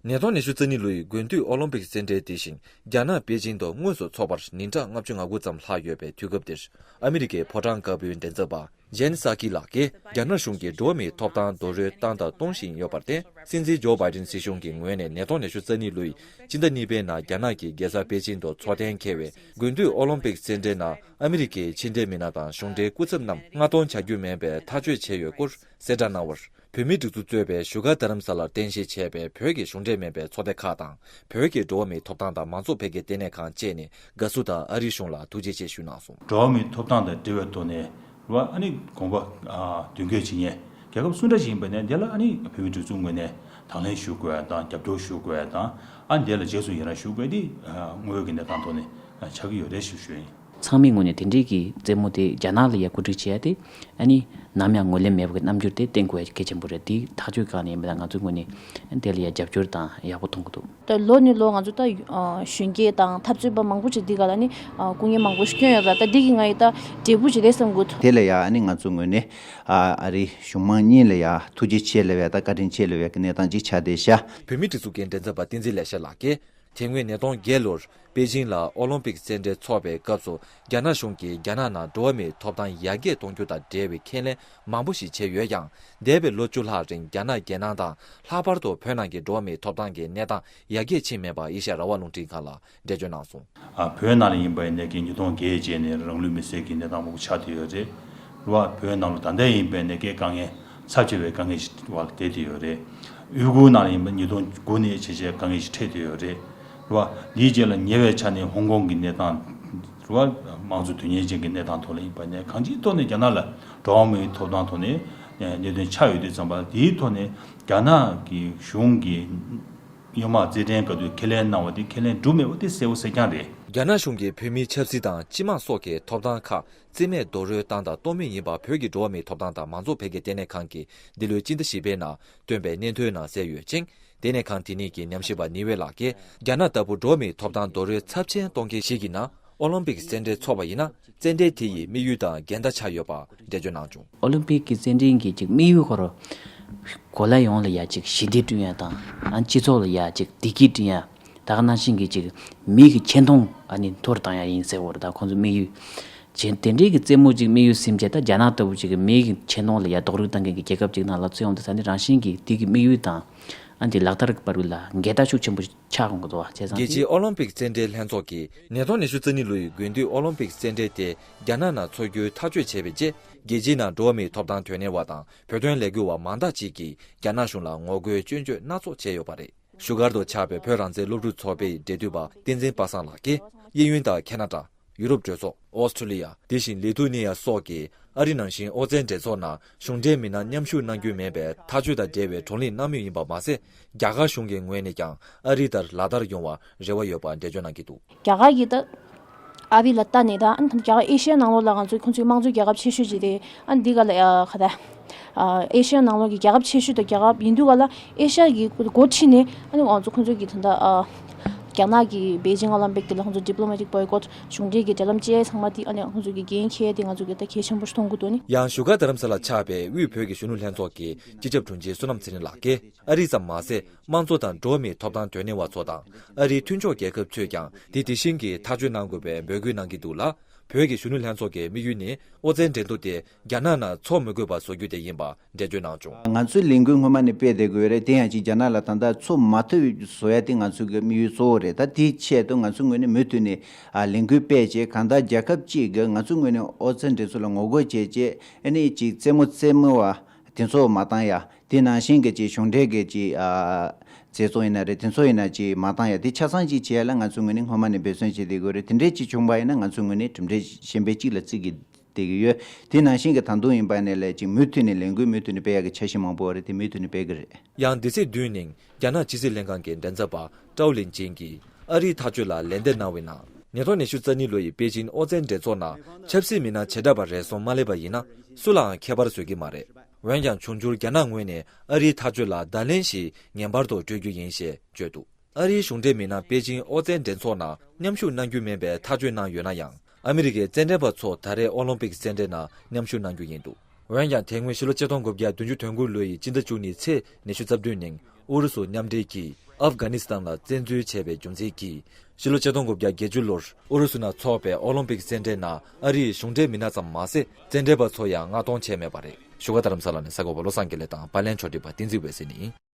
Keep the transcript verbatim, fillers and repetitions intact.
ཉིས་སྟོང་ཉི་ཤུ་རྩ་གཉིས་ལོའི་དགུན་དུས་ཨོ་ལིམ་པིག་རྩེད་འགྲན་དེ་བཞིན་རྒྱ་ནག་པེ་ཅིང་དུ་དངོས་སུ་འཚོགས་པར་ཉིན་གྲངས་ལྔ་བཅུ་ང་དགུ་ཙམ་ལྷག་ཡོད་པའི་དུས་སྐབས་འདིར། ཨ་མི་རི་ཀའི་ཕོ་བྲང་དཀར་པོའི་མགྲིན་ཚབ་པ་ཇེན་སཱ་ཀི་ལགས་ཀྱིས། རྒྱ་ནག་གཞུང་གིས་འགྲོ་བ་མིའི་ཐོབ་ཐང་རྡོག་རོལ་བཏང་དང་གཏོང་བཞིན་ཡོད་པར་བརྟེན། སྲིད་འཛིན་ཇོ་བྷའི་ཌེན་སྲིད་གཞུང་གི་ངོས་ནས་ཉིས་སྟོང་ཉི་ཤུ་རྩ་གཉིས་ལོའི་སྤྱི་ཟླ་གཉིས་པའི་ནང་རྒྱ་ནག་གི་རྒྱལ་ས་པེ་ཅིང་དུ་འཚོགས་གཏན་འཁེལ་བའི་དགུན་དུས་ཨོ་ལིམ་པིག་རྩེད་འགྲན་ནང་ཨ་མི་རི་ཀའི་ཕྱི་འབྲེལ་མི་སྣ་དང་གཞུང་འབྲེལ་སྐུ་ཚབ་རྣམས་མངགས་གཏོང་བྱ་རྒྱུ་མིན་པའི་ཐག་གཅོད་བྱས་ཡོད་སྐོར་གསལ་བསྒྲགས་གནང་བར། བོད་མིའི་སྒྲིག་འཛུགས་གཙོས་པའི་བཞུགས་སྒར་རྡ་རམ་ས་ལར་རྟེན་གཞི་བྱས་པའི་བོད་ཀྱི་གཞུང་འབྲེལ་མིན་པའི་ཚོགས་སྡེ་ཁག་དང་། བོད་ཀྱི་འགྲོ་བ་མིའི་ཐོབ་ཐང་དང་མང་གཙོ་འཕེལ་རྒྱས་ལྟེ་གནས་ཁང་བཅས་ནས་དགའ་བསུ་དང་ཨ་རིའི་གཞུང་ལ་ཐུགས་རྗེ་ཆེ་ཞུས་གནང་སོང་། འགྲོ་བ་མིའི་ཐོབ་ཐང་དང་འབྲེལ་བའི་ཐོག་ནས་རེད་བ། ཨ་ནི་དགོངས་པ་ཨ་དོན་འཁྱོལ་བྱེད་མཁན་རྒྱལ་ཁབ་སུ་འདྲ་ཞིག་ཡིན་པ་ནས། འདི་ལ་ཨ་ནི་བོད་མིའི་སྒྲིག་འཛུགས་ངོས་ནས་དང་ལེན་ཞུ་དགོས་ཡ་དང་རྒྱབ་སྐྱོར་ཞུ་དགོས་ཡ་དང་། ཨ་འདི་ལ་རྗེས་སུ་ཡི་རང་ཞུ་དགོས་འདི་དངོས་ཡོད་ཀྱི་གནས་སྟངས་ཐོག་ནས་ཆགས་ཀྱི་ཡོད་རེད་ཞུ་ཞུ་ཡིན། ཚང་མའི་ངོས་ནས་དེ་འདྲའི་གི་རྩེད་མོ་དེ་རྒྱ་ནག་ལ་ཡ་གོ་སྒྲིག་བྱེད་ཡ་དེ། ཨ་ནི་ནམ་ཡང་ངོས་ལེན་མེད་པ་གི་རྣམ་འགྱུར་དེ་བསྟན་དགོས་ཡ་གལ་ཆེན་པོ་རེད། དེ་ཐག་གཅོད་གང་ནས་ཡིན་པ་ལ་ང་ཚོའི་ངོས་ནས་དེ་ལ་ཡ་རྒྱབ་སྐྱོར་དང་ཡག་པོ་མཐོང་གི་འདུག་ད་ལོ་ནས་ལོ་ང་ཚོ་ད་གཞོན་སྐྱེས་དང་འཐབ་རྩོད་པ་མང་པོ་ཅིག་འདི་ག་ལ་ནི་སྐུ་ངལ་མང་པོ་ཞིག་བསྐྱོན་ཡོད་ར། ད་འདི་གི་ང་ཡི་ད་འབྲས་བུ་ཅིག་རེད་བསམ་གི་འདུག་དེ་ལ་ཡ་ཨ་ནི་ང་ཚོའི་ངོས་ནས་ཨ་རི་གཞུང་མང་གཉིས་ལ་ཡ་ཐུགས་རྗེ་ཆེ་ལབ་ཡ་དང་བཀའ་དྲིན་ཆེ་ལབ་ཡ་གི་གནས་སྟངས་ཅིག་ཆགས་བསྡད་ཤག་བོད་མིའི་སྒྲིག་འཛུགས་ཀྱི་མགྲིན་ཚབ་པ་བསྟན་འཛིན་ལེགས་བཤད་ལགས་ཀྱིས། དེ་སྔོན་ཉིས་སྟོང་བརྒྱད་ལོར་པེ་ཅིང་ལ་ཨོ་ལིམ་པིག་རྩེད་འགྲན་འཚོགས་པའི་སྐབས་སུ། རྒྱ་ནག་གཞུང་གིས་རྒྱ་ནག་ནང་འགྲོ་བ་མིའི་ཐོབ་ཐང་ཡར་རྒྱས་གཏོང་རྒྱུ་དང་འབྲེལ་བའི་ཁས་ལེན་མང་པོ་ཞིག་བྱས་ཡོད་ཀྱང་། འདས་པའི་ལོ་བཅུ་ལྷག་རིང་རྒྱ་ནག་རྒྱལ་ནང་དང་། ལྷག་པར་དུ་བོད་ནང་གི་འགྲོ་བ་མིའི་ཐོབ་ཐང་གི་གནས་སྟངས་ཡར་རྒྱས་ཕྱིན་མེད་པ་ཨེ་ཤ་ཡ་རང་དབང་རླུང་འཕྲིན་ཁང་ལ་འགྲེལ་བརྗོད་གནང་སོང་། ཨ་བོད་ནང་ལ་ཡིན་པ་ཡིན་ནའི་གི་ཉིས་སྟོང་བརྒྱད་རྗེས་ནས་རང་ལུས་མེར་སྲེག་གི་གནས་སྟངས་མང་པོ་ཆགས་བསྡད་ཡོད་རེད། རེད་བ། བོད་ནང་ལ་ད་ལྟ་ཡིན་པ་ཡིན་ནའི་གི་དཀའ་ངལ་ཚབས་ཆེ་བའི་དཀའ་ངལ་ཞིག་བར་བསྡད་བསྡད་ཡོད་རེད། ཡུ་གུར་ནང་ལ་ཡིན་པ་ཉིས་སྟོང་དགུ་ནས་བྱས་བྱས་དཀའ་ངལ་ཞིག་འཕྲད་བསྡད་ཡོད་རེད། རེད་བ། འདིའི་རྗེས་ལ་ཉེ་བའི་ཆ་ནས་ཧོང་ཀོང་གི་གནས་སྟངས། རེད་བ། དམངས་གཙོ་དོན་གཉེར་ཅན་གྱི་གནས་སྟངས་ཐོག་ལ་ཡིན་པ་ནས་གང་ཅིའི་ཐོག་ནས་རྒྱ་ནག་ལ་འགྲོ་བ་མིའི་ཐོབ་ཐང་ཐོག་ནས་གནད་དོན་ཆགས་ཡོད་དུས་ཙམ་པ། དེའི་ཐོག་ནས་རྒྱ་ནག་གི་གཞུང་གིས་སྔོན་མ་རྩེད་འགྲན་སྐབས་དུས་ཁས་ལེན་གནང་བ་དེ་ཁས་ལེན་གྲུབ་མེད་པ་དེ་གསལ་པོ་གསལ་རྐྱང་རེད། རྒྱ་ནག་གཞུང་གིས་བོད་མིའི་ཆབ་སྲིད་དང་སྤྱི་དམངས་སོགས་ཀྱི་ཐོབ་ཐང་ཁག་རྩིས་མེད་རྡོག་རོལ་བཏང་དང་གཏོང་མུས་ཡིན་པ་བོད་ཀྱི་འགྲོ་བ་མིའི་ཐོབ་ཐང་དང་མང་གཙོ་འཕེལ་རྒྱས་ལྟེ་གནས་ཁང་གིས་འདི་ལོའི་སྤྱི་ཟླ་བཞི་པའི་ནང་བཏོན་པའི་སྙན་ཐོའི་ནང་གསལ་ཡོད་ཅིང་། ལྟེ་གནས་ཁང་དེ་ཉིད་ཀྱི་ཉམས་ཞིབ་པ་ནི་ཝེ་ལགས་ཀྱིས། རྒྱ་ནག་ལྟ་བུ་འགྲོ་བ་མིའི་ཐོབ་ཐང་རྡོག་རོལ་ཚབས་ཆེན་གཏོང་མཁན་ཞིག་གི་ནང་ཨོ་ལིམ་པིག་རྩེད་འགྲན་འཚོགས་པ་ཡིན་ན། རྩེད་འགྲན་དེ་ཡི་དམིགས་ཡུལ་དང་འགལ་ཟླ་ཆགས་ཡོད་པ་འགྲེལ་བརྗོད་གནང་བྱུང་། ཨོ་ལིམ་པིག་གི་རྩེད་འགྲན་གྱི་ཅིག་དམིགས་ཡུལ་ཁོ་རང་གོ་ལ་ཡོངས་ལ་ཡ་ཅིག་ཞི་བདེ་བསྐྲུན་ཡ་དང་། ཨ་སྤྱི་ཚོགས་ལ་ཡ་ཅིག་བདེ་སྐྱིད་བསྐྲུན་ཡ། ད་ག་ནང་བཞིན་གྱི་ཅིག་མི་གི་ཆེ་མཐོང་ཨ་ནི་མཐོ་རུ་བཏང་ཡ་ཡིན་ཟེར་བ་རེད། ད་ཁོང་ཚོ་དམིགས་ཡུལ། ཅིག་དེ་འདྲའི་གི་རྩེད་མོ་ཅིག་དམིགས་ཡུལ་ཟིན་བྱས། ད་རྒྱ་ནག་ལྟ་བུ་ཅིག་གི་མི་གི་ཆེ་མཐོང་ལ་ཡ་རྡོག་རོལ་བཏང་མཁན་གྱི་རྒྱལ་ཁབ་ཅིག་ནང་ལ་ཚུད་ཡོང་དུས་ཙང་ནི་རང་བཞིན་གྱིས་དེ་གི་དམིགས་ཡུལ་དང་། ཨ་འདི་ལག་བསྟར་གྱི་བར་ལ་འགལ་ཟླ་ཤུགས་ཆེན་པོ་ཆགས་འོང་གི་འདུག་བ། བྱས་ཙང་། རྒྱལ་སྤྱིའི་ཨོ་ལིམ་པིག་རྩེད་འགྲན་ལྷན་ཚོགས་ཀྱིས་ཉིས་སྟོང་ཉི་ཤུ་རྩ་གཉིས་ལོའི་དགུན་དུས་ཨོ་ལིམ་པིག་རྩེད་འགྲན་དེ་རྒྱ་ནག་ནང་འཚོགས་རྒྱུའི་ཐག་གཅོད་བྱས་པའི་རྗེས། རྒྱལ་སྤྱིའི་ནང་འགྲོ་བ་མིའི་ཐོབ་ཐང་དོན་གཉེར་བ་དང་བོད་དོན་ལས་འགུལ་བ་མང་དག་ཅིག་གིས་རྒྱ་ནག་གཞུང་ལ་ངོ་རྒོལ་སྐྱོན་བརྗོད་སྣ་ཚོགས་བྱས་ཡོད་པ་རེད། བཞུགས་སྒར་དུ་ཆགས་པའི་བོད་རང་བཙན་སློབ་ཕྲུག་ཚོགས་པའི་འབྲེལ་མཐུད་པ་བསྟན་འཛིན་པ་སངས་ལགས་ཀྱིས། གཡས་གཡོན་དང་ཁ་ན་ཌ། ཡུ་རོབ་གྲོས་ཚོགས། ཨོ་སི་ཁྲུ་ལི་ཡ། དེ་བཞིན་ལི་ཐུ་ནི་ཡ་སོགས་ཀྱིས་ཨ་རི་ནང་བཞིན་ཨོ་རྩལ་འགྲན་ཚོགས་ནང་གཞུང་འབྲེལ་མི་སྣ་མཉམ་ཞུགས་གནང་རྒྱུ་མིན་པའི་ཐག་གཅོད་དང་འབྲེལ་བའི་བགྲོ་གླེང་གནང་མུས་ཡིན་པ་མ་ཟད། རྒྱ་གར་གཞུང་གི་ངོས་ནས་ཀྱང་ཨ་རི་ལྟར་ལག་བསྟར་ཡོང་བར་རེ་བ་ཡོད་པ་འགྲེལ་བརྗོད་གནང་གི་འདུག་རྒྱ་གར་གྱིས་ད་ཨ་རི་ལ་ལྟ་ནས། ད་ཨ་ནི་རྒྱ་གར་ཨེ་ཤི་ཡ་ནང་ལོགས་ལ་ང་ཚོའི་ཁོང་ཚོའི་དམངས་གཙོའི་རྒྱལ་ཁབ་ཆེ་ཤོས་ཅིག་རེད། ཨ་ནི་འདི་ག་ལ་ཡ་ག་ད། ཨ་ཨེ་ཤི་ཡ་ནང་ལོགས་ཀྱི་རྒྱལ་ཁབ་ཆེ་ཤོས་དང་རྒྱལ་ཁབ་ཡིན་དུས་ག་ལ་ཨེ་ཤི་ཡ་གི་འགོ་ཁྲིད་ནས་ཨ་ནི་ང་ཚོ་ཁོང་ཚོ་གི་ད་ལྟ་ཨ་རྒྱ་ནག་གི་པེ་ཅིང་ཨོ་ལིམ་པིག་དེ་ལ་ཁོང་ཚོ་ཌི་པི་ལོ་མེ་ཊིག་བྷོའི་ཀོཊ། གཞུང་འབྲེལ་གྱི་འབྲེལ་ལམ་བཅད་ཚང་མ་དེ་ཨ་ནི་ཁོང་ཚོ་གི་འགན་འཁྱེར་དེ་ང་ཚོ་གི་ད་གལ་ཆེན་པོ་ཞིག་མཐོང་གི་འདུག་ནི། ཡང་བཞུགས་སྒར་རྡ་རམ་ས་ལ་ཆགས་པའི་དབུས་བོད་ཀྱི་གཞོན་ནུ་ལྷན་ཚོགས་ཀྱི་སྤྱི་ཁྱབ་དྲུང་ཆེ་བསོད་ནམས་ཚེ་རིང་ལགས་ཀྱིས། ཨ་རི་ཙམ་མ་ཟད། དམངས་གཙོ་དང་འགྲོ་བ་མིའི་ཐོབ་ཐང་དོན་གཉེར་བ་ཚོ་དང་ཨ་རིའི་མཐུན་ཕྱོགས་རྒྱལ་ཁབ་ཚོས་ཀྱང་དེ་དེ་བཞིན་གྱི་ཐག་གཅོད་གནང་དགོས་པའི་འབོད་སྐུལ་གནང་གི་འདུག་ལ། བོད་ཀྱི་གཞོན་ནུ་ལྷན་ཚོགས་ཀྱི་དམིགས་ཡུལ་ནི་ཨོ་རྩལ་འགྲན་བསྡུར་དེ་རྒྱ་ནག་ནང་འཚོགས་མི་དགོས་པ་བཟོ་རྒྱུ་དེ་ཡིན་པ་འགྲེལ་བརྗོད་གནང་བྱུང་། ང་ཚོའི་ལས་འགུལ་སྔོན་མ་ནས་སྤེལ་བསྡད་དགོས་རེད། དེ་ཡང་ཅིག་རྒྱ་ནག་ལ་ད་ལྟ་འཚོགས་མ་ཐུབ་བཟོ་ཡ་དེ་ང་ཚོའི་གི་དམིགས་ཡུལ་གཙོ་བོ་རེད། ད་དེའི་ཆེད་དུ་ང་ཚོའི་ངོས་ནས་མུ་མཐུད་ནས་ཨ་ལས་འགུལ་སྤེལ་བྱས། གང་ལྟར་རྒྱལ་ཁབ་ཅིག་གིས་ང་ཚོའི་ངོས་ནས་ཨོ་རྩལ་འགྲན་ཚོགས་ལ་ངོ་རྒོལ་བྱས་བྱས། ཨ་ནི་ཅིག་རྩེད་མོ་རྩེད་མོ་བ་དེ་ཚོ་མ་བཏང་ཡ། དེ་ནང་བཞིན་གྱི་ཅིག་གཞུང་འབྲེལ་གྱི་ཅིག་ཨ་རྩེད་ཚོགས་ཡིན་ན་རེད། དེ་ཚོ་ཡིན་ན་ཅིག་མ་བཏང་ཡ། དེ་ཆ་ཚང་ཅིག་བྱེད་ཡ་ལ་ང་ཚོའི་ངོས་ནས་སྔོན་མ་ནས་འབད་བརྩོན་བྱེད་བསྡད་དགོས་རེད། དེ་འདྲས་ཅིག་བྱུང་པ་ཡིན་ན་ང་ཚོའི་ངོས་ནས་གྲུབ་འབྲས་གཞན་པ་ཅིག་ལ་བརྩི་གི་བསྡད་ཀྱི་ཡོད། དེ་ནང་བཞིན་གྱི་ད་དུང་ཡིན་པ་ནས་ལས་ཅིག་མུ་མཐུད་ནས་ལས་འགུལ་མུ་མཐུད་ནས་སྤེལ་ཡག་གི་འཆར་གཞི་མང་པོ་ཡོད་རེད། དེ་མུ་མཐུད་ནས་སྤེལ་གྱི་རེད། ཡང་འདི་ཚེས་བདུན་ཉིན་རྒྱ་ནག་ཕྱི་སྲིད་ལྷན་ཁང་གི་མགྲིན་ཚབ་པ་ཀྲའོ་ལིན་ཅིན་གྱིས་ཨ་རིའི་ཐག་གཅོད་ལ་ལན་འདེབས་གནང་བའི་ནང་། ཉིས་སྟོང་ཉི་ཤུ་རྩ་གཉིས་ལོ་ཡི་པེ་ཅིན་ཨོ་རྩལ་འགྲན་ཚོགས་ནང་ཆབ་སྲིད་མི་སྣ་བྱེ་བྲག་པ་རེ་ཟུང་མ་སླེབས་པ་ཡིན་ན་སུ་ལའང་ཁྱད་པར་བཟོ་གི་མ་རེད། འོན་ཀྱང་འབྱུང་འགྱུར་རྒྱ་ནག་ངོས་ནས་ཨ་རིའི་ཐག་གཅོད་ལ་བརྡ་ལན་ཞིག་ངེས་པར་དུ་སྤྲོད་རྒྱུ་ཡིན་ཞེས་བརྗོད་འདུག་ཨ་རིའི་གཞུང་འབྲེལ་མི་སྣ་པེ་ཅིང་ཨོ་རྩལ་འགྲན་ཚོགས་ནང་མཉམ་ཞུགས་གནང་རྒྱུ་མིན་པའི་ཐག་གཅོད་གནང་ཡོད་ན་ཡང་། ཨ་མི་རི་ཀའི་རྩེད་འགྲན་པ་ཚོ་ད་རེས་ཨོ་ལིམ་པིག་རྩེད་འགྲན་ནང་མཉམ་ཞུགས་གནང་རྒྱུ་ཡིན་འདུག་འོན་ཀྱང་དེ་སྔོན་ཕྱི་ལོ་ཆིག་སྟོང་དགུ་བརྒྱ་བདུན་ཅུ་དོན་དགུ་ལོ་ཡི་སྤྱི་ཟླ་བཅུ་གཉིས་ཚེས་ཉི་ཤུ་རྩ་བདུན་ཉིན་ཨུ་རུ་སུ་མཉམ་འབྲེལ་གྱིས་ ཨབ་གྷ་ནི་སི་ཐན་ལ་བཙན་འཛུལ་བྱས་པའི་རྒྱུ་མཚན་གྱིས། ཕྱི་ལོ་ཆིག་སྟོང་དགུ་བརྒྱ་བརྒྱད་ཅུ་ལོར་ཨུ་རུ་སུ་ནང་འཚོགས་པའི་ཨོ་ལིམ་པིག་རྩེད་འགྲན་ནང་ཨ་རིའི་གཞུང་འབྲེལ་མི་སྣ་ཙམ་མ་ཟད། རྩེད་འགྲན་པ་ཚོ་ཡང་མངགས་གཏོང་བྱས་མེད་པ་རེད། བཞུགས་སྒར་རྡ་རམ་ས་ལ་ནས་གསར་འགོད་པ་བློ་བཟང་དགེ་ལེགས་དང་། པར་ལེན་ཕྱོགས་སྒྲིག་པ་བསྟན་འཛིན་འོད་ཟེར་ནས།